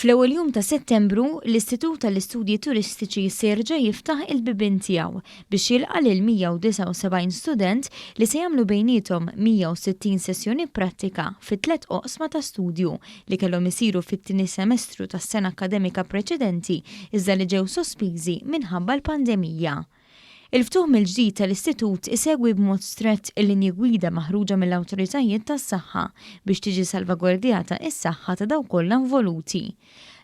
Fl-ewwel jum ta' Settembru, l-Istitut tal-Istudji Turistiċi se jerġa' jiftaħ il-bibien tiegħu biex jilqa' lil 179 student li se jagħmlu bejniethom 160 sessjoni prattika fi tlett oqsma ta' studju li kellhom isiru fit-tieni semestru tas-sena akkademika preċedenti iżda li ġew sospiżi minħabba l-pandemija. Il-ftuħ mill-ġdid tal-istitut isegwi b'mod strett il-linji gwida maħruġa mill-awtoritajiet tas-saħħa biex tiġi salvagwardjata s-saħħa ta' dawk kollha involuti.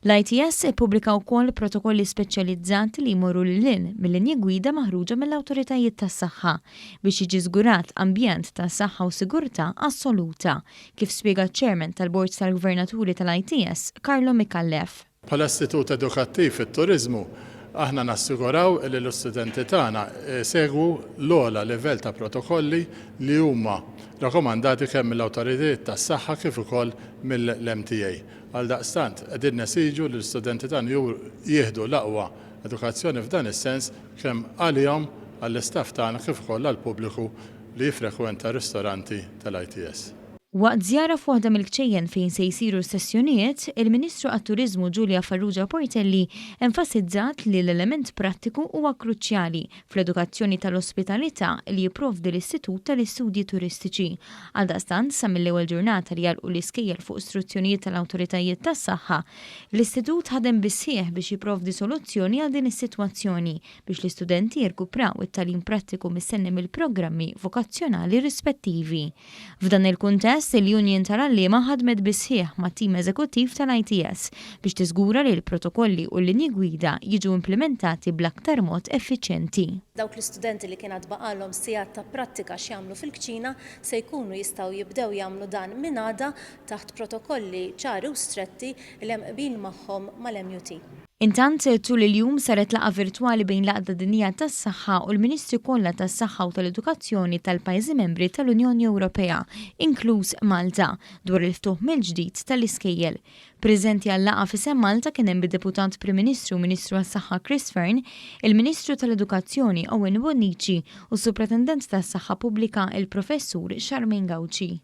L-ITS ippubblika wkoll protokolli speċjalizzati li jmorru lil hinn mil-linji gwida maħruġa mill-awtoritajiet tas-saħħa biex jiġi żgurat ambjent ta' saħħa u sigurtà assoluta, kif spjega ċ-Chairman tal-Bord tal-Gvernaturi tal-ITS, Carlo Micallef. Bħala istitut edukattiv fit-turiżmu, aħna nassiguraw li l-istudenti tagħna jsegwu l-ogħla livell ta' protokolli li huma rakkomandati kemm mill-awtoritajiet tas-saħħa kif ukoll mill-MTA. Għaldaqstant, qegħdin nesiġu li l-istudenti tagħna jieħdu l-aqwa edukazzjoni f'dan is-sens kemm għalihom, għall-istaff tagħna kif ukoll għall-pubbliku li jiffrekwenta r-ristoranti tal-ITS. Waqt żjara f'waħda mill-kċejjen fejn se jsiru s-sessjonijiet, il-Ministru għat-Turiżmu Julia Farrugia Portelli enfasizzat li l-element prattiku huwa kruċjali fl-edukazzjoni tal-ospitalità li jipprovdi l-Istitut tal-Istudji Turistiċi. Għaldaqstant, sa mill-ewwel ġurnata li għalqu l-iskejjel fuq struzzjonijiet tal-awtoritajiet tas-saħħa, l-Istitut ħadem bis-sħiħ biex jipprovdi soluzzjoni għal din is-sitwazzjoni biex l-istudenti jirkupraw it-tagħlim prattiku mistenni mill-programmi vokazzjonali rispettivi. F'dan il-kuntest, il-Union tal-Għalliema ħadmet bis-sħiħ mat-tim eżekuttiv tal-ITS biex tiżgura li l-protokolli u l-linji gwida jiġu implimentati bl-aktar mod effiċjenti. Dawk l-istudenti li kien għad baqgħalhom sigħat ta' prattika x'jagħmlu fil-kċina se jkunu jistgħu jibdew jagħmlu dan minn għada taħt protokolli ċari u stretti li hemm qbil magħhom mal-MUT. Intant, tul il-jum saret laqgħa virtwali bejn l-Għaqda Dinjija tas-Saħħa u l-Ministri kollha tas-Saħħa u tal-Edukazzjoni tal-pajjiżi membri tal-Unjoni Ewropea, inkluż Malta, dwar il-ftuħ mill-ġdid tal-iskejjel. Preżenti għal-laqgħa f'isem Malta kien hemm id-Deputat Prim Ministru u Ministru għas-Saħħa Chris Fearne, il-Ministru tal-Edukazzjoni Owen Bonnici u s-Supretendent tas-Saħħa Pubblika il-Professur Charmaine Gauci.